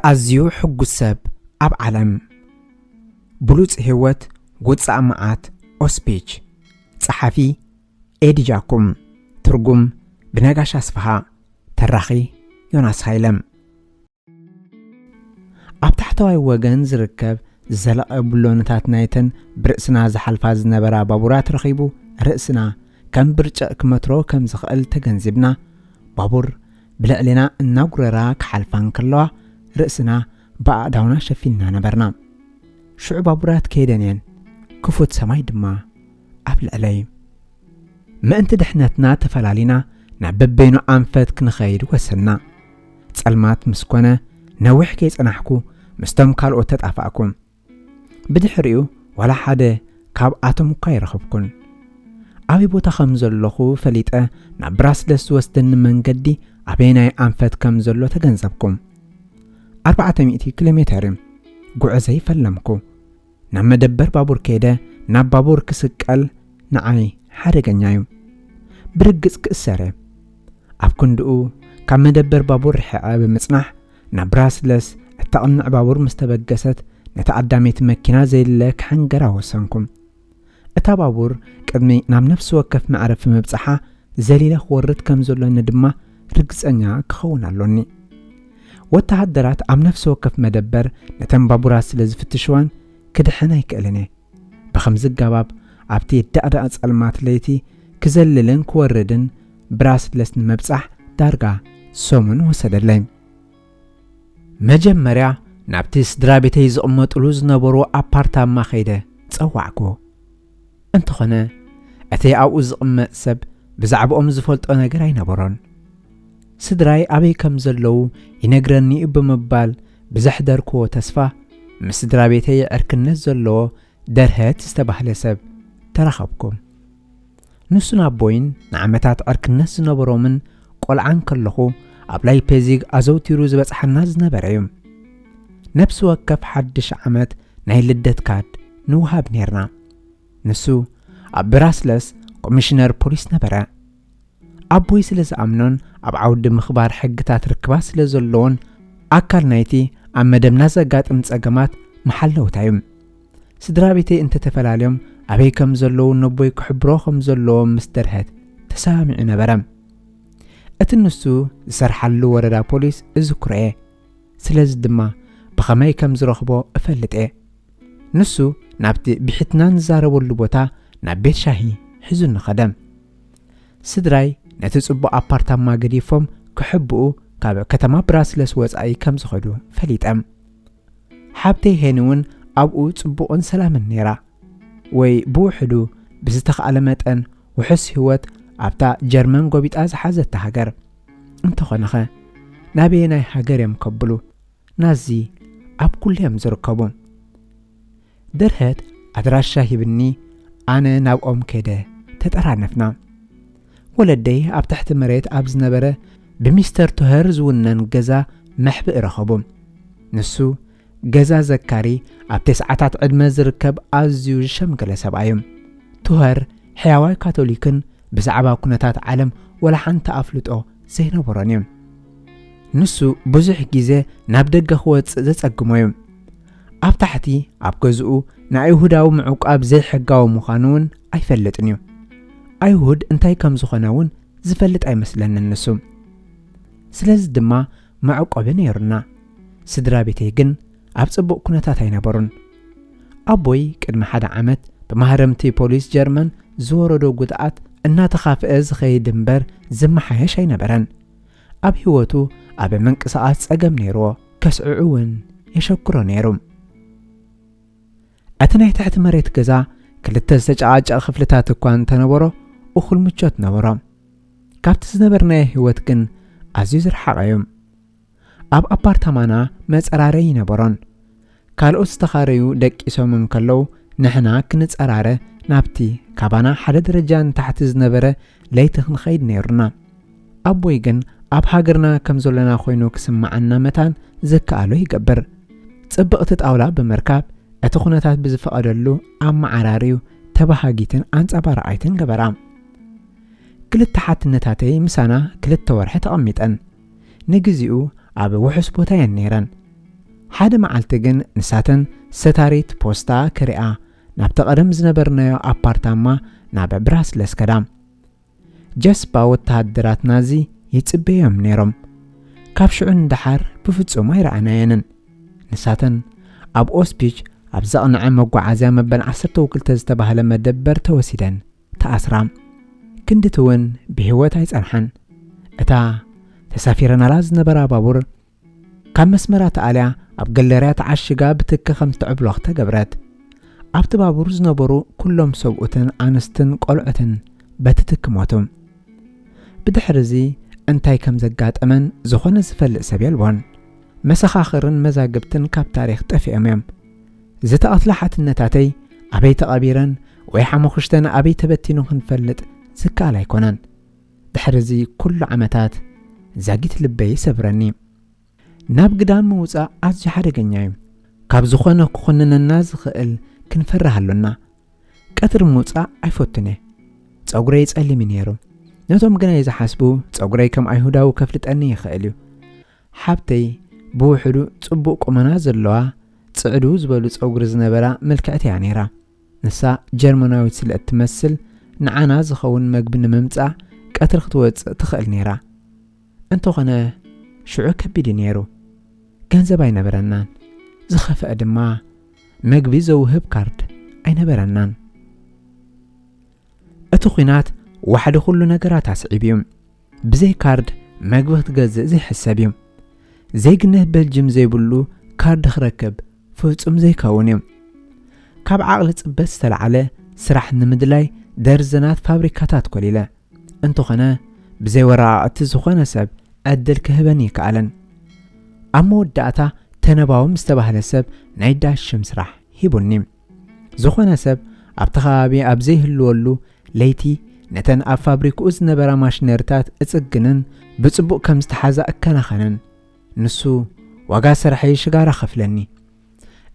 ኣዝዩ ሕጉስ ሰብ ኣብ ዓለም። ብሉጽ ህይወት፣ ውጻእ መዓት፣ ኦስፒች። ጸሓፊ ኤዲ ጃኩም። ትርጉም ብነጋሽ ኣስፍሃ። ተራኺ ዮናስ ሃይለ። ኣብ ታሕተዋይ ወገን ዝርከብ ዝዘለቐ ብሎንታት ናይተን ብርእስና ዝሓልፋ ዝነበራ ባቡራት ረኺቡ፣ ርእስና ከም ብርጭቕ ክመትሮ ከም ዝኽእል ተገንዚብና፣ ባቡር ብልዕሌና እናጉረራ ክሓልፋ እንከለዋ፣ ርእስና ብኣእዳውና ሸፊንና ነበርና። ሽዑ ባቡራት ከይደን እየን፣ ክፉት ሰማይ ድማ ኣብ ልዕለይ። ምእንቲ ድሕነትና ተፈላሊና ናብ በበይኑ ኣንፈት ክንኸይድ ወሰንና። ጸልማት ምስ ኮነ፣ ነዊሕ ከይጸናሕኩ ምስቶም ካልኦት ተጣፋእኩ። ብድሕሪኡ ዋላ ሓደ ካብኣቶም እኳ ኣይረኸብኩን። ኣበይ ቦታ ከም ዘለኹ ፈሊጠ፣ ናብ ብራስለስ ዝወስደኒ መንገዲ ኣበየናይ ኣንፈት ከም ዘሎ ተገንዘብኩ። ኣርባዕተ ሚእቲ ኪሎ ሜተር እዩ ጉዕዘይ ፈለምኩ። ናብ መደበር ባቡር ከይደ፣ ናብ ባቡር ክስቀል ንዓይ ሓደገኛ እዩ። ብርግጽ ክእሰር እየ። ኣብ ክንድኡ ካብ መደበር ባቡር ርሒቐ ብምጽናሕ፣ ናብ ብራስለስ እተቕንዕ ባቡር ምስ ተበገሰት፣ ነታ ኣዳሚት መኪና ዘየለ ክሕንገራ ወሰንኩ። እታ ባቡር ቅድሚ ናብ ነፍሲ ወከፍ መዕረፊ ምብጻሓ፣ ዘሊለ ክወርድ ከም ዘሎኒ ድማ ርግጸኛ ክኸውን ኣሎኒ። ወተሃደራት ኣብ ነፍሲ ወከፍ መደበር ነተን ባቡራት ስለ ዝፍትሽዋን ክድሕን ኣይክእልን እየ። ብኸምዚ ኣገባብ ኣብቲ ደቕዳቕ ጸልማት ለይቲ ክዘልልን ክወርድን ብራስለስ ንምብጻሕ ዳርጋ ሰሙን ወሰደለይ። መጀመርያ ናብቲ ስድራ ቤተይ ዝቕመጥሉ ዝነበሩ ኣፓርታማ ከይደ ጸዋዕኩ። እንተኾነ፣ እቲ ኣብኡ ዝቕመጥ ሰብ ብዛዕባኦም ዝፈልጦ ነገር ኣይነበሮን። ስድራይ ኣበይ ከም ዘለዉ ይነግረኒ እዩ ብምባል ብዘሕደርክዎ ተስፋ፣ ምስ ስድራ ቤተይ ዕርክነት ዘለዎ ደርሀት ዝተባህለ ሰብ ተራኸብኩ። ንሱን ኣቦይን ንዓመታት ዕርክነት ዝነበሮምን፣ ቆልዓ እንከለኹ ኣብ ላይፔዚግ ኣዘውቲሩ ዝበጽሓና ዝነበረ እዩ። ነፍሲ ወከፍ ሓድሽ ዓመት ናይ ልደት ካርድ ንወሃብ ኔርና። ንሱ ኣብ ብራስለስ ኮሚሽነር ፖሊስ ነበረ። ኣቦይ ስለ ዝኣምኖን ኣብ ዓውዲ ምኽባር ሕግታት ርክባት ስለ ዘለዎን፣ ኣካል ናይቲ ኣብ መደብና ዘጋጥም ጸገማት መሓለውታ እዩ። ስድራ ቤተይ እንተተፈላለዮም ኣበይ ከም ዘለዉ ነቦይ ክሕብሮ ከም ዘለዎም ምስ ደርሀት ተሰማሚዑ ነበረ። እቲ ንሱ ዝሰርሓሉ ወረዳ ፖሊስ እዝክሮ እየ። ስለዚ ድማ ብኸመይ ከም ዝረኽቦ እፈልጥ እየ። ንሱ ናብቲ ብሒትና ንዛረበሉ ቦታ፣ ናብ ቤት ሻሂ ሒዙኒ ኸደ። ስድራይ ነቲ ጽቡቕ ኣፓርታማ ገዲፎም ክሕብኡ ካብ ከተማ ብራስለስ ወጻኢ ከም ዝኸዱ ፈሊጠ። ሓብተይ ሄኒ እውን ኣብኡ ጽቡቕን ሰላምን ነይራ፣ ወይ ብውሕዱ ብዝተኻእለ መጠን ውሑስ ህይወት ኣብታ ጀርመን ጎቢጣ ዝሓዘታ ሃገር። እንተኾነኸ ናበየናይ ሃገር እዮም ከብሉ? ናዚ ኣብ ኩሉ እዮም ዝርከቡ። ደርሀት ኣድራሻ ሂብኒ፣ ኣነ ናብኦም ከይደ ተጠራነፍና። ወለደይ ኣብ ትሕቲ መሬት ኣብ ዝነበረ ብሚስተር ቶኸር ዝውነን ገዛ መሕብኢ ረኸቡ። ንሱ ገዛ ዘካሪ ኣብ ተስዓታት ዕድመ ዝርከብ ኣዝዩ ዝሸምገለ ሰብኣይ እዩ። ቶኸር ሕያዋይ ካቶሊክን ብዛዕባ ኩነታት ዓለም ወላ ሓንቲ ኣፍልጦ ዘይነበሮን እዩ። ንሱ ብዙሕ ግዜ ናብ ደገ ክወጽእ ዘጸግሞ እዩ። ኣብ ታሕቲ ኣብ ገዝኡ ንኣይሁዳዊ ምዕቋብ ዘይሕጋዊ ምዃኑ እውን ኣይፈልጥን እዩ። ኣይሁድ እንታይ ከም ዝኾነ እውን ዝፈልጥ ኣይመስለንን ንሱ። ስለዚ ድማ መዕቆቢ ነይሩና። ስድራ ቤተይ ግን ኣብ ጽቡቕ ኩነታት ኣይነበሩን። ኣቦይ ቅድሚ ሓደ ዓመት ብማህረምቲ ፖሊስ ጀርመን ዝወረዶ ጉድኣት እናተኻፍአ ዝኸይድ እምበር ዝመሓየሽ ኣይነበረን። ኣብ ህይወቱ ኣብ ምንቅስቓስ ጸገም ነይርዎ፣ ከስዕዑ እውን የሸግሮ ነይሩ። እቲ ናይ ትሕቲ መሬት ገዛ ክልተ ዝተጨቓጨቐ ክፍልታት እኳ እንተነበሮ፣ እኹል ምቾት ነበሮ። ካብቲ ዝነበርናዮ ህይወት ግን ኣዝዩ ዝረሓቐ እዩ። ኣብ ኣፓርታማና መጸራረዪ ኣይነበሮን። ካልኦት ዝተኻረዩ ደቂሶም እንከለዉ፣ ንሕና ክንጸራረ ናብቲ ካባና ሓደ ደረጃ ንታሕቲ ዝነበረ ለይቲ ክንኸይድ ነይሩና። ኣቦይ ግን ኣብ ሃገርና ከም ዘሎና ኮይኑ ክስምዓና መታን ዝከኣሎ ይገብር። ጽብቕቲ ጣውላ ብምርካብ፣ እቲ ኩነታት ብዝፈቐደሉ ኣመዓራርዩ ተበሃጊትን ኣንጸባራቓይትን ገበራ። ክልተ ሓትነታተይ ምሳና ክልተ ወርሒ ተቐሚጠን። ንግዚኡ ኣብ ውሑስ ቦታ እየን ነይረን። ሓደ መዓልቲ ግን ንሳተን ሰታሪት ፖስታ ክሪኣ ናብቲ ቀደም ዝነበርናዮ ኣፓርታማ ናብ ብራስለስ ከዳ። ጀስባ ወተሃደራት ናዚ ይጽበዮም ነይሮም። ካብ ሽዑ ንደሓር ብፍጹም ኣይረኣናየንን። ንሳተን ኣብ ኦስፒች ኣብ ዘቕንዐ መጓዓዝያ መበል ዓሰርተ ክልተ ዝተባህለ መደበር ተወሲደን ተኣስራ። ክንድቲ እውን ብህይወት ኣይጸንሓን። እታ ተሳፊረናላ ዝነበራ ባቡር ካብ መስመራ ተኣልያ ኣብ ገለርያ ተዓሽጋ ብትኪ ከም ትዕብሎኽ ተገብረት። ኣብቲ ባቡር ዝነበሩ ኩሎም ሰብኡትን ኣንስትን ቆልዑትን በቲ ትኪ ሞቱ። ብድሕሪ እዚ እንታይ ከም ዘጋጠመን ዝኾነ ዝፈልጥ ሰብ የልቦን። መሰኻኽርን መዛግብትን ካብ ታሪኽ ጠፊኦም እዮም። ዝተቐትላ ሓትነታተይ ኣበይ ተቐቢረን ወይ ሓሙኽሽተን ኣበይ ተበቲኑ ክንፈልጥ ዝከኣል ኣይኮነን። ድሕሪ እዚ ኩሉ ዓመታት ዛጊት ልበይ ይሰብረኒ። ናብ ግዳም ምውጻእ ኣዝዩ ሓደገኛ እዩ። ካብ ዝኾነ ክኹንነና ዝኽእል ክንፈርህ ኣሎና። ቀትሪ ምውጻእ ኣይፈቱን እየ። ጸጉረይ ጸሊም እዩ ነይሩ። ነቶም ግናይ ዝሓስቡ ጸጉረይ ከም ኣይሁዳዊ ከፍልጠኒ ይኽእል እዩ። ሓብተይ ብውሕዱ ጽቡቕ ቁመና ዘለዋ ጽዕዱ ዝበሉ ጸጉሪ ዝነበራ ምልክዕቲ እያ ነይራ። ንሳ ጀርመናዊት ስለ እትመስል ንዓና ዝኸውን መግቢ ንምምጻእ ቀትሪ ክትወጽእ ትኽእል ነይራ። እንተኾነ ሽዑ ከቢድ እዩ ነይሩ። ገንዘብ ኣይነበረናን። ዝኸፍአ ድማ መግቢ ዘውህብ ካርድ ኣይነበረናን። እቲ ኲናት ዋሕዲ ኩሉ ነገራት ኣስዒቡ እዩ። ብዘይ ካርድ መግቢ ክትገዝእ ዘይሕሰብ እዩ። ዜግነት በልጅም ዘይብሉ ካርድ ክረክብ ፍጹም ዘይከውን እዩ። ካብ ዓቕሊ ጽበት ዝተላዕለ ስራሕ ንምድላይ ደርዘናት ፋብሪካታት ኮሊለ። እንተኾነ ብዘይ ወረቓቕቲ ዝኾነ ሰብ ዕድል ክህበኒ ይከኣለን። ኣብ መወዳእታ ተነባዎም ዝተባህለ ሰብ ናይ ዳሽም ስራሕ ሂቡኒ። ዝኾነ ሰብ ኣብቲ ከባቢ ኣብ ዘይህልወሉ ለይቲ ነተን ኣብ ፋብሪክኡ ዝነበራ ማሽነሪታት እጽግንን ብጽቡቕ ከም ዝተሓዛ እከናኸንን። ንሱ ዋጋ ስራሐይ ሽጋራ ከፍለኒ።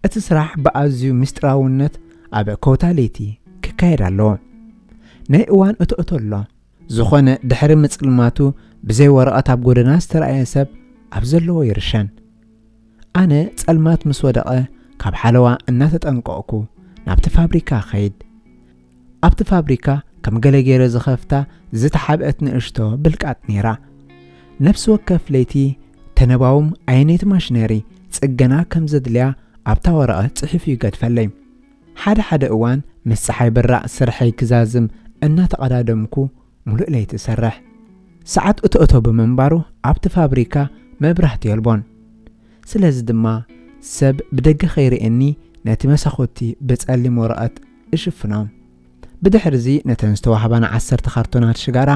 እቲ ስራሕ ብኣዝዩ ምስጢራውነት ኣብ ኮታ ለይቲ ክካየድ ኣለዎ። ናይ እዋን እትእቶ ኣሎ። ዝኾነ ድሕሪ ምጽልማቱ ብዘይ ወረቐት ኣብ ጎደና ዝተራእየ ሰብ ኣብ ዘለዎ ይርሸን። ኣነ ጸልማት ምስ ወደቐ ካብ ሓለዋ እናተጠንቀቕኩ ናብቲ ፋብሪካ ኸይድ። ኣብቲ ፋብሪካ ከም ገለ ገይረ ዝኸፍታ ዝተሓብአት ንእሽቶ ብልቃጥ ነይራ። ነፍሲ ወከፍ ለይቲ ተነባውም ኣየነይቲ ማሽነሪ ጽገና ከም ዘድልያ ኣብታ ወረቐት ጽሒፉ ይገድፈለይ። ሓደ ሓደ እዋን ምስ ጸሓይ ብራቕ ስርሐይ ክዛዝም እናተቐዳደምኩ ሙሉእ ለይቲ እሰርሕ። ሰዓት እትእቶ ብምንባሩ ኣብቲ ፋብሪካ መብራህቲ የልቦን። ስለዚ ድማ ሰብ ብደገ ከይርእየኒ ነቲ መሳኹቲ ብጸሊም ወረቐት እሽፍኖ። ብድሕርዚ ነተን ዝተዋህባና ዓሰርተ ካርቶናት ሽጋራ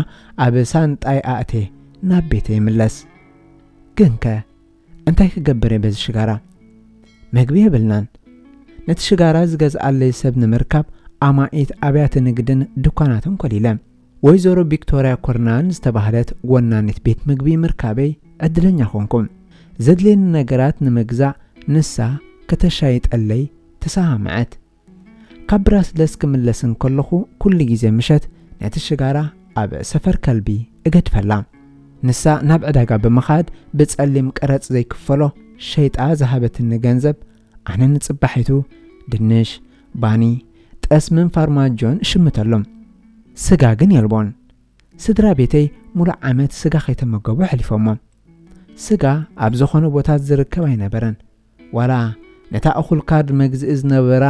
ኣብ ሳንጣይ ኣእቴ ናብ ቤተ ይምለስ። ግንከ እንታይ ክገብር እየ በዚ ሽጋራ? መግቢ የብልናን። ነቲ ሽጋራ ዝገዝኣለይ ሰብ ንምርካብ ኣማኢት ኣብያተ ንግድን ድኳናትን ኮሊለ። ወይዘሮ ቪክቶርያ ኮርናን ዝተባህለት ወናኒት ቤት ምግቢ ምርካበይ ዕድለኛ ኮንኩ። ዘድልየኒ ነገራት ንምግዛእ ንሳ ከተሻይጠለይ ተሰማምዐት። ካብ ብራስለስ ክምለስ እንከለኹ ኩሉ ግዜ ምሸት ነቲ ሽጋራ ኣብ ሰፈር ከልቢ እገድፈላ። ንሳ ናብ ዕዳጋ ብምኻድ ብጸሊም ቀረጽ ዘይክፈሎ ሸይጣ ዝሃበትኒ ገንዘብ ኣነ ንጽባሒቱ ድንሽ፣ ባኒ፣ ጠስምን ፋርማጆን እሽምተሎም። ስጋ ግን የልቦን። ስድራ ቤተይ ሙሉእ ዓመት ስጋ ከይተመገቡ ኣሕሊፎሞ። ስጋ ኣብ ዝኾነ ቦታ ዝርከብ ኣይነበረን። ዋላ ነታ እኹል ካርድ መግዝኢ ዝነበራ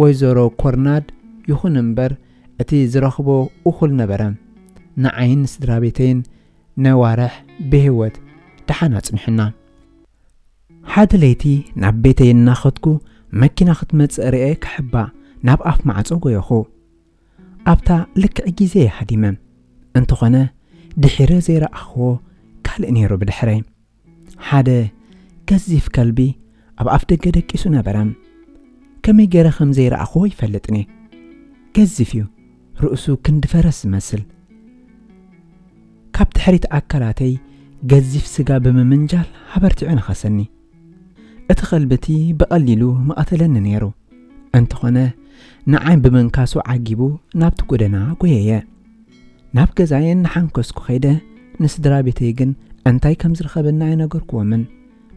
ወይዘሮ ኮርናድ ይኹን እምበር እቲ ዝረኽቦ እኹል ነበረ። ንዓይን ስድራ ቤተይን ነዋርሕ ብህይወት ደሓን ኣጽኒሑና። ሓደ ለይቲ ናብ ቤተይ እናኸድኩ መኪና ክትመጽእ ርእየ ክሕባእ ናብ ኣፍ ማዕጾ ጎየኹ። ኣብታ ልክዕ ግዜ እየ ሃዲመ። እንተኾነ ድሒረ ዘይረኣኽዎ ካልእ ነይሩ ብድሕረይ። ሓደ ገዚፍ ከልቢ ኣብ ኣፍ ደገ ደቂሱ ነበረ። ከመይ ገይረ ከም ዘይረኣኽዎ ይፈልጥን እየ። ገዚፍ እዩ። ርእሱ ክንዲ ፈረስ ዝመስል። ካብ ድሕሪት ኣካላተይ ገዚፍ ስጋ ብምምንጃል ሃበርቲዑ ነኸሰኒ። እቲ ከልቢ እቲ ብቐሊሉ ምቐተለኒ ነይሩ። እንተኾነ ንዓይ ብምንካሱ ዓጊቡ ናብቲ ጎደና ጎየየ። ናብ ገዛየ እናሓንከስኩ ከይደ፣ ንስድራ ቤተይ ግን እንታይ ከም ዝረኸበኒ ኣይነገርኩዎምን።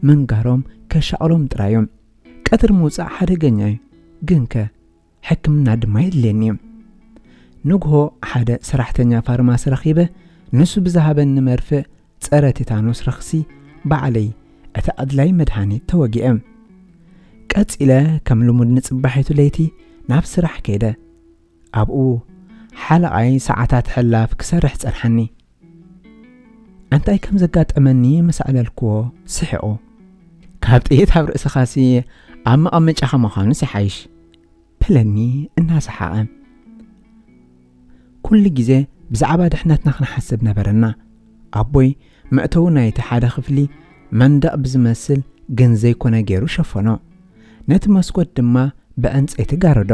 ምንጋሮም ከሻቕሎም ጥራይ እዩ። ቀትሪ ምውጻእ ሓደገኛ እዩ፣ ግንከ ሕክምና ድማ የድልየኒ እዩ። ንግሆ ሓደ ሰራሕተኛ ፋርማሲ ረኺበ፣ ንሱ ብዝሃበኒ መርፍእ ጸረ ቲታኖስ ረኽሲ ባዕለይ እቲ ኣድላይ መድሃኒት ተወጊአ። ቀጺለ ከም ልሙድ ንጽባሒቱ ለይቲ ናብ ስራሕ ከይደ። ኣብኡ ሓለቓይ ሰዓታት ሕላፍ ክሰርሕ ጸንሓኒ። እንታይ ከም ዘጋጠመኒ ምስ ኣዕለልክዎ ስሒቑ። ካብ ጥይት ኣብ ርእስኻሲ ኣብ መቐመጫኻ ምዃኑስ ይሓይሽ፣ በለኒ እናሰሓቐ። ኩሉ ግዜ ብዛዕባ ድሕነትና ክንሓስብ ነበረና። ኣቦይ መእተዊ ናይቲ ሓደ ክፍሊ መንደቕ ብዝመስል ግን ዘይኮነ ገይሩ ሸፈኖ። ነቲ መስኮት ድማ ብዕንጸይቲ ጋረዶ።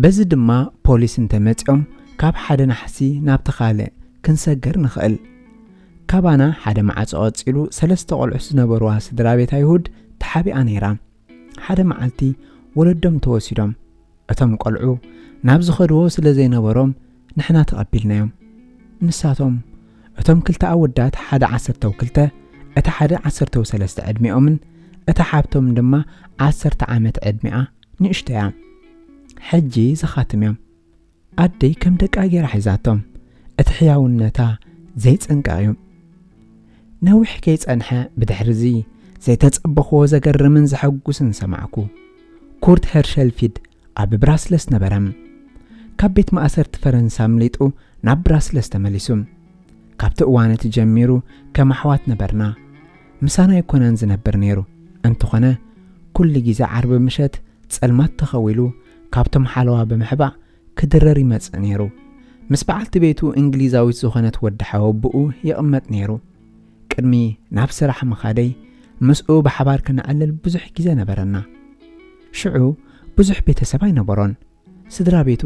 በዚ ድማ ፖሊስ እንተመጺኦም ካብ ሓደ ናሕሲ ናብቲ ካልእ ክንሰግር ንኽእል። ካባና ሓደ ማዕጾ ቀጺሉ ሰለስተ ቆልዑ ዝነበርዋ ስድራ ቤት ኣይሁድ ተሓቢኣ ነይራ። ሓደ መዓልቲ ወለዶም ተወሲዶም። እቶም ቆልዑ ናብ ዝኸድዎ ስለ ዘይነበሮም ንሕና ተቐቢልናዮም። ንሳቶም እቶም ክልተ ኣወዳት ሓደ ዓሰርተው ክልተ፣ እቲ ሓደ ዓሰርተው ሰለስተ ዕድሚኦምን እታ ሓብቶም ድማ ዓሰርተ ዓመት ዕድሚኣ ንእሽቶያ። ሕጂ ዝኻትም እዮም። ኣደይ ከም ደቃ ገይራ ሒዛቶም። እቲ ሕያውነታ ዘይጽንቀቕ እዩ። ነዊሕ ከይጸንሐ ብድሕርዚ ዘይተጸበኽዎ ዘገርምን ዘሐጉስን ሰማዕኩ። ኩርት ሄርሸልፊድ ኣብ ብራስለስ ነበረ። ካብ ቤት ማእሰርቲ ፈረንሳ ኣምሊጡ ናብ ብራስለስ ተመሊሱ። ካብቲ እዋን እቲ ጀሚሩ ከም ኣሕዋት ነበርና። ምሳና ኣይኮነን ዝነብር ነይሩ። እንተኾነ ኩሉ ግዜ ዓርቢ ምሸት ጸልማት ተኸዊሉ ካብቶም ሓለዋ ብምሕባእ ክድረር ይመጽእ ነይሩ። ምስ በዓልቲ ቤቱ እንግሊዛዊት ዝኾነት ወዲ ሓወብኡ ይቕመጥ ነይሩ። ቅድሚ ናብ ስራሕ ምኻደይ ምስኡ ብሓባር ክነዕልል ብዙሕ ግዜ ነበረና። ሽዑ ብዙሕ ቤተሰብ ኣይነበሮን። ስድራ ቤቱ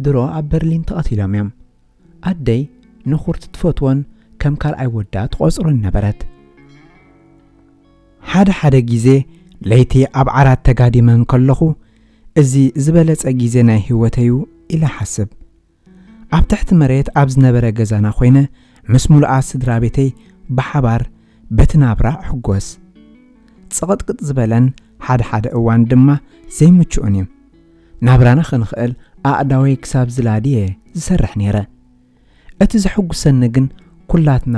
ድሮ ኣብ በርሊን ተቐቲሎም እዮም። ኣደይ ንኹርት ትፈትዎን ከም ካልኣይ ወዳ ትቖጽሮን ነበረት። ሓደ ሓደ ግዜ ለይቲ ኣብ ዓራት ተጋዲመ እንከለኹ እዚ ዝበለጸ ግዜ ናይ ህይወተዩ ኢለ ሓስብ። ኣብ ትሕቲ መሬት ኣብ ዝነበረ ገዛና ኮይነ ምስ ምሉኣት ስድራ ቤተይ ብሓባር በቲ ናብራ እሕጎስ። ጽቕጥቅጥ ዝበለን ሓደ ሓደ እዋን ድማ ዘይምቹእን እዩ። ናብራና ክንኽእል ኣእዳወይ ክሳብ ዝላድየ ዝሰርሕ ነይረ። እቲ ዘሐጉሰኒ ግን ኩላትና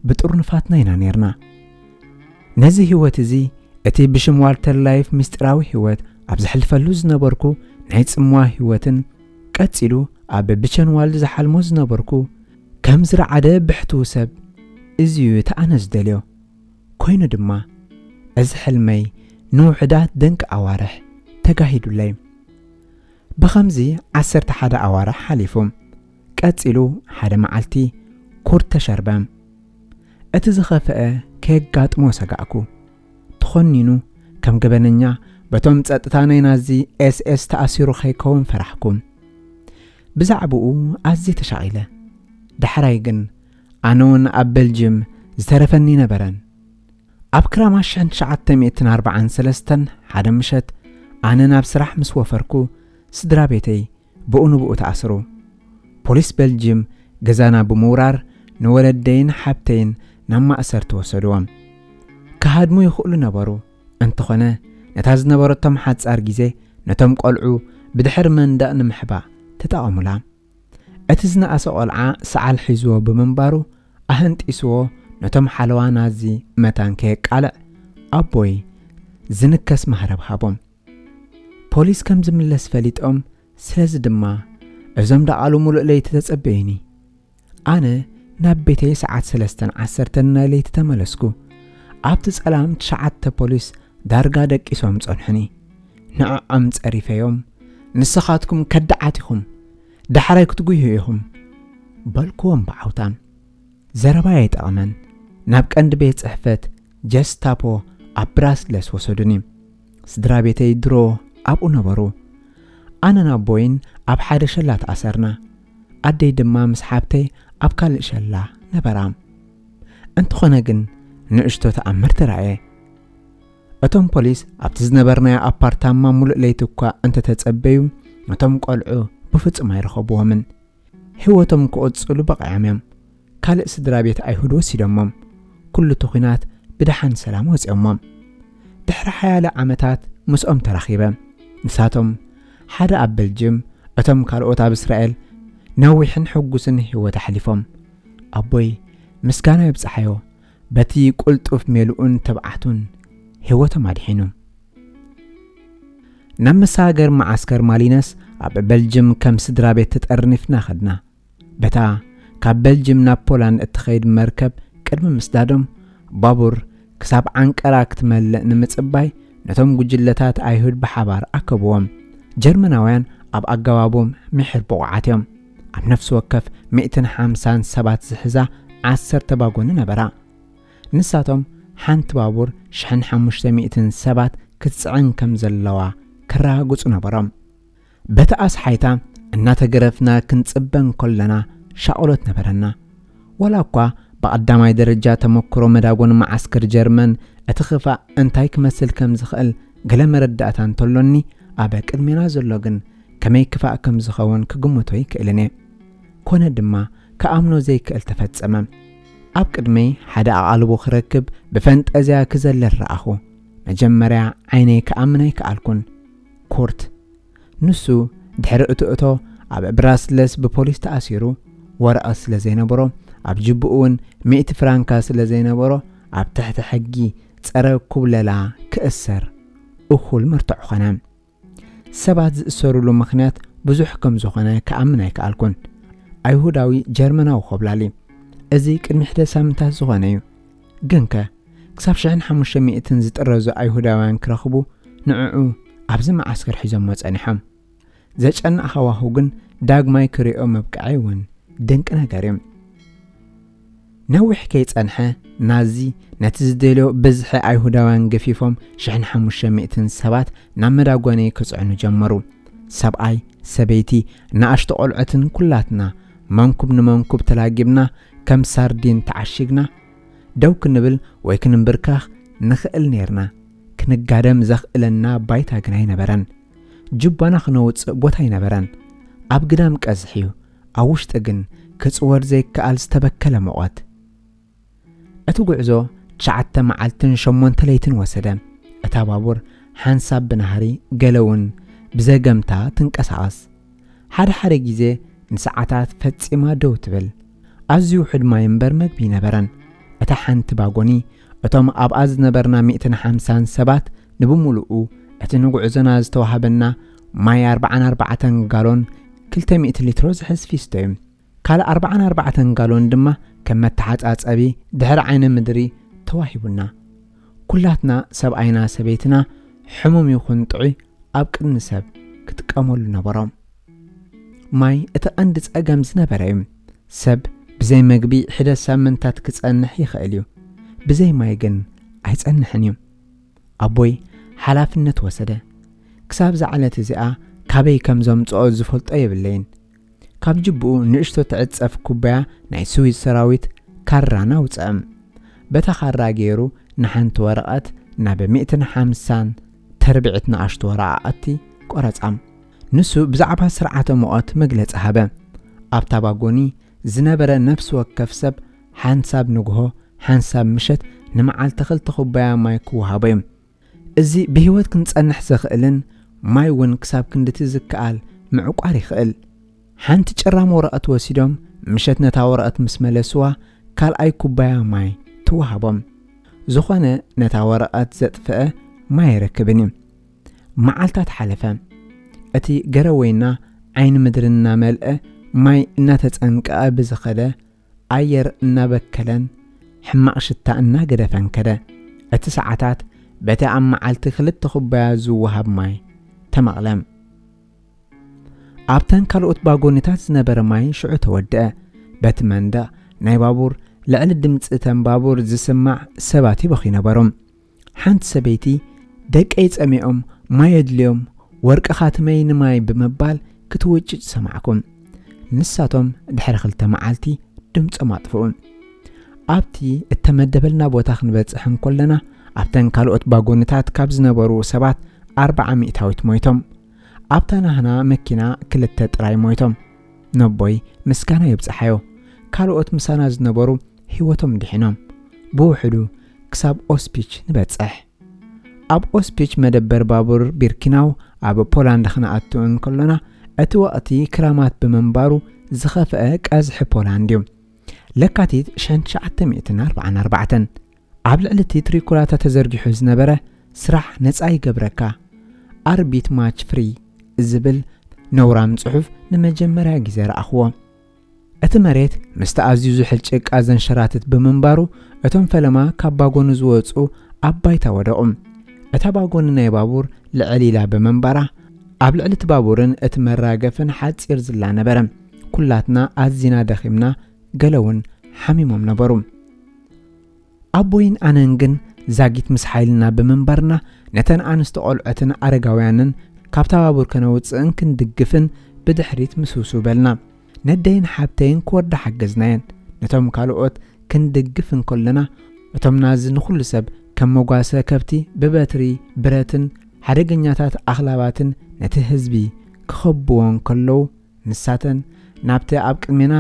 ብጥርኑፋትና ኢና ነይርና። ነዚ ህይወት እዚ እቲ ብሽም ዋልተር ላይፍ ምስጢራዊ ህይወት ኣብ ዘሕልፈሉ ዝነበርኩ ናይ ጽምዋ ህይወትን ቀጺሉ ኣብ ብቸንዋልድ ዝሓልሞ ዝነበርኩ ከም ዝረዓደ ብሕትው ሰብ እዚዩ እቲ ኣነ ዝደልዮ። ኮይኑ ድማ እዚ ሕልመይ ንውሑዳት ደንቂ ኣዋርሕ ተጋሂዱለይ። ብኸምዚ ዓሰርተ ሓደ ኣዋርሕ ሓሊፉ። ቀጺሉ ሓደ መዓልቲ ኩርት ተሸርበ። እቲ ዝኸፍአ ከየጋጥሞ ሰጋእኩ። ተኾኒኑ ከም ገበነኛ በቶም ጸጥታ ናይ ናዚ ኤስ ኤስ ተኣሲሩ ከይከውን ፈራሕኩ። ብዛዕባኡ ኣዝየ ተሻቒለ። ዳሕራይ ግን ኣነ እውን ኣብ በልጅም ዝተረፈኒ ነበረን። ኣብ ክራማ ሽሕን ትሽዓተ ሚእትን ኣርባዓን ሰለስተን ሓደ ምሸት ኣነ ናብ ስራሕ ምስ ወፈርኩ ስድራ ቤተይ ብኡ ንብኡ ተኣስሩ። ፖሊስ በልጅም ገዛና ብምውራር ንወለደይን ሓብተይን ናብ ማእሰርቲ ወሰድዎም። ክሃድሙ ይኽእሉ ነበሩ። እንተኾነ ነታ ዝነበረቶም ሓጻር ግዜ ነቶም ቆልዑ ብድሕሪ መንደቕ ንምሕባእ ተጠቐሙላ። እቲ ዝነኣሰ ቆልዓ ሰዓል ሒዝዎ ብምንባሩ ኣህንጢስዎ ነቶም ሓለዋ ናዚ መታን ከየቃልዕ ኣቦይ ዝንከስ ማህረብ ሃቦም። ፖሊስ ከም ዝምለስ ፈሊጦም፣ ስለዚ ድማ እዞም ደቓሉ ሙሉእ ለይቲ ተጸበዩኒ። ኣነ ናብ ቤተይ ሰዓት ሰለስተን ዓሰርተን ናይ ለይቲ ተመለስኩ። ኣብቲ ጸላም ትሽዓተ ፖሊስ ዳርጋ ደቂሶም ጸንሑኒ። ንዕዖም ጸሪፈዮም፣ "ንስኻትኩም ከዳዓት ኢኹም፣ ዳሕራይ ክትጉዩ ኢኹም" በልክዎም ብዓውታ። ዘረባይ ኣይጠቐመን። ናብ ቀንዲ ቤት ጽሕፈት ጀስታፖ ኣብ ብራስለስ ወሰዱኒ። ስድራ ቤተይ ድሮ ኣብኡ ነበሩ። ኣነን ኣቦይን ኣብ ሓደ ሸላ ተኣሰርና። ኣደይ ድማ ምስ ሓብተይ ኣብ ካልእ ሸላ ነበራ። እንተኾነ ግን ንእሽቶ ተኣምር ተራእየ። እቶም ፖሊስ ኣብቲ ዝነበርናዮ ኣፓርታማ ሙሉእ ለይቲ እኳ እንተተጸበዩ፣ ነቶም ቆልዑ ብፍጹም ኣይረኸብዎምን። ህይወቶም ክቕጽሉ በቒዖም እዮም። ካልእ ስድራ ቤት ኣይሁድ ወሲዶሞም። ኩሉ እቲ ኲናት ብደሓን ሰላም ወፂኦሞ። ድሕሪ ሓያለ ዓመታት ምስኦም ተራኺበ። ንሳቶም ሓደ ኣብ በልጅም፣ እቶም ካልኦት ኣብ እስራኤል ነዊሕን ሕጉስን ህይወት ኣሕሊፎም። ኣቦይ ምስጋና ይብጽሓዮ፣ በቲ ቁልጡፍ ሜልኡን ትብዓቱን ህይወቶም ኣድሒኑ። ናብ መሰጋገሪ መዓስከር ማሊነስ ኣብ በልጅም ከም ስድራ ቤት ተጠርኒፍና ኸድና። በታ ካብ በልጅም ናብ ፖላንድ እትኸይድ መርከብ ቅድሚ ምስዳዶም፣ ባቡር ክሳብ ዓንቀራ ክትመልእ ንምጽባይ፣ ነቶም ጉጅለታት ኣይሁድ ብሓባር ኣከብዎም። ጀርመናውያን ኣብ ኣገባቦም ምሒር ብቑዓት እዮም። ኣብ ነፍሲ ወከፍ ሚእትን ሓምሳን ሰባት ዝሕዛ ዓሰርተ ባጎኒ ነበራ። ንሳቶም ሓንቲ ባቡር ሽሕን ሓሙሽተ ሚእትን ሰባት ክትጽዕን ከም ዘለዋ ከረጋግጹ ነበሮም። በቲ ኣስሓይታ እናተገረፍና ክንጽበ እንከለና ሻቕሎት ነበረና። ዋላ እኳ ብቐዳማይ ደረጃ ተመክሮ መዳጎኒ መዓስከር ጀርመን እቲ ክፋእ እንታይ ክመስል ከም ዝኽእል ገለ መረዳእታ እንተሎኒ፣ ኣብ ቅድሜና ዘሎ ግን ከመይ ክፋእ ከም ዝኸውን ክግምቶ ኣይክእልን እየ። ኮነ ድማ ክኣምኖ ዘይክእል ተፈጸመ። ኣብ ቅድመይ ሓደ ኣቓልቦ ክረክብ ብፈንጠዝያ ክዘለል ረኣኹ። መጀመርያ ዓይነይ ክኣምን ኣይከኣልኩን። ኩርት ንሱ ድሕሪ እቲ እቶ ኣብ ብራስለስ ብፖሊስ ተኣሲሩ፣ ወረቐት ስለ ዘይነበሮ፣ ኣብ ጅብኡ እውን ሚእቲ ፍራንካ ስለ ዘይነበሮ፣ ኣብ ትሕቲ ሕጊ ጸረ ኩብለላ ክእሰር እኹል መርትዖ ኾነ። ሰባት ዝእሰርሉ ምኽንያት ብዙሕ ከም ዝኾነ ክኣምን ኣይከኣልኩን። ኣይሁዳዊ ጀርመናዊ ኮብላሊ። እዚ ቅድሚ ሕደ ሳምንታት ዝኾነ እዩ። ግንከ ክሳብ ሽሕን ሓሙሽተ ሚእትን ዝጥረዙ ኣይሁዳውያን ክረኽቡ ንዕኡ ኣብዚ መዓስከር ሒዞሞ ጸኒሖም። ዘጨንቕ ሃዋሁ ግን ዳግማይ ክሪኦ ምብቃዐይ እውን ድንቂ ነገር እዩ። ነዊሕ ከይጸንሐ ናዚ ነቲ ዝደልዮ ብዝሒ ኣይሁዳውያን ገፊፎም ሽሕን ሓሙሽተ ሚእትን ሰባት ናብ መዳጎኒ ክጽዕኑ ጀመሩ። ሰብኣይ፣ ሰበይቲ፣ ንኣሽቱ ቆልዑትን ኩላትና መንኩብ ንመንኩብ ተላጊብና ከም ሳርዲን ተዓሺግና ደው ክንብል ወይ ክንንብርካኽ ንኽእል ኔርና። ክንጋደም ዘኽእለና ባይታ ግን ኣይነበረን። ጅባና ክነውጽእ ቦታ ኣይነበረን። ኣብ ግዳም ቀዝሒ እዩ፣ ኣብ ውሽጢ ግን ክጽወር ዘይከኣል ዝተበከለ ሙቐት። እቲ ጉዕዞ ትሽዓተ መዓልትን ሸሞንተ ለይትን ወሰደ። እታ ባቡር ሓንሳብ ብናህሪ ገለ እውን ብዘገምታ ትንቀሳቐስ። ሓደ ሓደ ግዜ ንሰዓታት ፈጺማ ደው ትብል። ኣዝዩ ውሑድ ማይ እምበር መግቢ ኣይነበረን። እታ ሓንቲ ባጎኒ እቶም ኣብኣ ዝነበርና ሚእትን ሓምሳን ሰባት ንብምሉኡ እቲ ንጉዕዞና ዝተዋህበና ማይ ኣርብዓን ኣርባዕተን ጋሎን ክልተ ሚእቲ ሊትሮ ዝሕዝ ፊስቶ እዩ። ካልእ ኣርብዓን ኣርባዕተን ጋሎን ድማ ከም መተሓጻጸቢ ድሕሪ ዓይነ ምድሪ ተዋሂቡና። ኩላትና ሰብኣይና ሰበይትና ሕሙም ይኹን ጥዑይ ኣብ ቅድሚ ሰብ ክጥቀመሉ ነበሮም። ማይ እቲ ቀንዲ ጸገም ዝነበረ እዩ። ሰብ ብዘይ መግቢ ሕደ ሳምንታት ክጸንሕ ይኽእል እዩ። ብዘይ ማይ ግን ኣይጸንሕን እዩ። ኣቦይ ሓላፍነት ወሰደ። ክሳብ እዛ ዕለት እዚኣ ካበይ ከም ዘምጽኦ ዝፈልጦ የብለይን። ካብ ጅብኡ ንእሽቶ ትዕጸፍ ኩባያ ናይ ስዊዝ ሰራዊት ካራና ኣውጽአ። በታ ካራ ገይሩ ንሓንቲ ወረቐት ናብ ሚእትን ሓምሳን ተርብዒት ንኣሽቱ ወረቓቕቲ ቆረጻ። ንሱ ብዛዕባ ስርዓተ ሙቐት መግለጺ ሃበ። ኣብታ ባጎኒ ዝነበረ ነፍሲ ወከፍ ሰብ ሓንሳብ ንግሆ ሓንሳብ ምሸት ንመዓልቲ ክልተ ኩባያ ማይ ክወሃቦ እዩ። እዚ ብህይወት ክንጸንሕ ዘኽእልን ማይ እውን ክሳብ ክንድቲ ዝከኣል ምዕቋር ይኽእል። ሓንቲ ጭራም ወረቐት ወሲዶም ምሸት ነታ ወረቐት ምስ መለስዋ ካልኣይ ኩባያ ማይ ትወሃቦም። ዝኾነ ነታ ወረቐት ዘጥፍአ ማይ ኣይረክብን እዩ። መዓልታት ሓለፈ። እቲ ገረወይና ዓይኒ ምድሪ እናመልአ ማይ እናተጸንቀቐ ብዝኸደ ኣየር እናበከለን ሕማቕ ሽታ እናገደፈን ከደ። እቲ ሰዓታት በቲ ኣብ መዓልቲ ክልተ ኩባያ ዝወሃብ ማይ ተመቕለ። ኣብተን ካልኦት ባጎኒታት ዝነበረ ማይ ሽዑ ተወድአ። በቲ መንደቕ ናይ ባቡር ልዕሊ ድምጺ እተን ባቡር ዝስማዕ ሰባት ይበኽዩ ነበሩ። ሓንቲ ሰበይቲ ደቀይ ጸሚኦም ማይ የድልዮም ወርቅኻ ትመይ ንማይ ብምባል ክትውጭጭ ሰማዕኩ። ንሳቶም ድሕሪ ክልተ መዓልቲ ድምጾም ኣጥፍኡ። ኣብቲ እተመደበልና ቦታ ክንበጽሕ እንከለና ኣብተን ካልኦት ባጎኒታት ካብ ዝነበሩ ሰባት ኣርብዓ ሚእታዊት ሞይቶም። ኣብታ ናህና መኪና ክልተ ጥራይ ሞይቶም። ነቦይ ምስጋና ይብጽሓዮ። ካልኦት ምሳና ዝነበሩ ህይወቶም ድሒኖም። ብውሕዱ ክሳብ ኦስፒች ንበጽሕ። ኣብ ኦስፒች መደበር ባቡር ቢርኪናው ኣብ ፖላንድ ክንኣቱ እንከሎና፣ እቲ ወቕቲ ክራማት ብምንባሩ ዝኸፍአ ቀዝሒ ፖላንድ እዩ። ለካቲት ሽሕን ትሽዓተ ሚእትን ኣርባዓን ኣርባዕተን፣ ኣብ ልዕሊ እቲ ትሪኮላታ ተዘርጊሑ ዝነበረ "ስራሕ ነጻ ይገብረካ፣ ኣርቢት ማች ፍሪ" ዝብል ነውራም ጽሑፍ ንመጀመርያ ግዜ ረኣኽዎ። እቲ መሬት ምስቲ ኣዝዩ ዝሑል ጭቃ ዘንሸራትት ብምንባሩ፣ እቶም ፈለማ ካብ ባጎኒ ዝወጹ ኣብ ባይታ ወደቑ። እታ ባጎኒ ናይ ባቡር ልዕል ኢላ ብምንባራ፣ ኣብ ልዕሊ እቲ ባቡርን እቲ መራገፍን ሓጺር ዝላ ነበረ። ኩላትና ኣዚና ደኺምና፣ ገለ እውን ሓሚሞም ነበሩ። ኣቦይን ኣነን ግን ዛጊት ምስ ሓይልና ብምንባርና፣ ነተን ኣንስቲ ቆልዑትን ኣረጋውያንን ካብታ ባቡር ከነውጽእን ክንድግፍን ብድሕሪት ምስውስው በልና። ነደይን ሓብተይን ክወርዳ ሓገዝናየን። ነቶም ካልኦት ክንድግፍ እንከለና፣ እቶም ናዚ ንኹሉ ሰብ ከም መጓሰ ከብቲ ብበትሪ ብረትን ሓደገኛታት ኣኽላባትን ነቲ ህዝቢ ክኸብዎ እንከለዉ፣ ንሳተን ናብቲ ኣብ ቅድሜና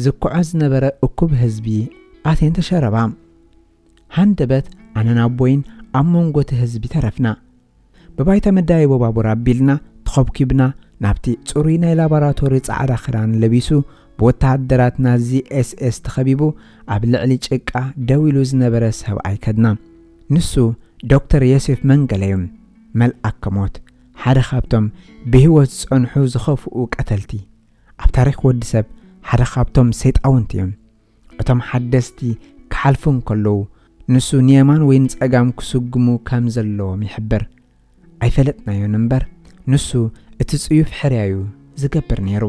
ዝኩዖ ዝነበረ እኩብ ህዝቢ ኣትየን ተሸረባ። ሃንደበት ኣነን ኣቦይን ኣብ መንጎ እቲ ህዝቢ ተረፍና። ብባይታ መዳየቦ ባቡር ኣቢልና ተኾብኪብና፣ ናብቲ ጽሩይ ናይ ላቦራቶሪ ጻዕዳ ክዳን ለቢሱ፣ ብወተሃደራት ናዚ ኤስኤስ ተኸቢቡ ኣብ ልዕሊ ጭቃ ደው ኢሉ ዝነበረ ሰብኣይ ከድና። ንሱ ዶክተር ዮሴፍ መንገለ እዩ። መልኣከ ሞት፣ ሓደ ካብቶም ብህይወት ዝጸንሑ ዝኸፍኡ ቀተልቲ። ኣብ ታሪኽ ወዲ ሰብ ሓደ ካብቶም ሰይጣውንቲ እዮም። እቶም ሓደስቲ ክሓልፉ እንከለዉ፣ ንሱ ንየማን ወይ ንጸጋም ክስጉሙ ከም ዘለዎም ይሕብር። ኣይፈለጥናዮን እምበር፣ ንሱ እቲ ጽዩፍ ሕርያ እዩ ዝገብር ነይሩ።